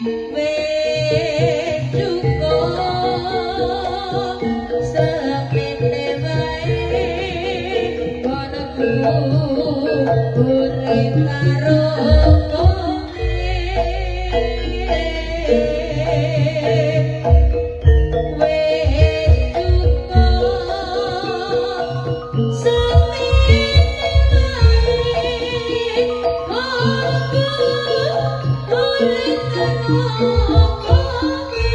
Wis cukup semene wae konoku urip karo kowe. Wis cukup semene wae konoku urip karo kowe.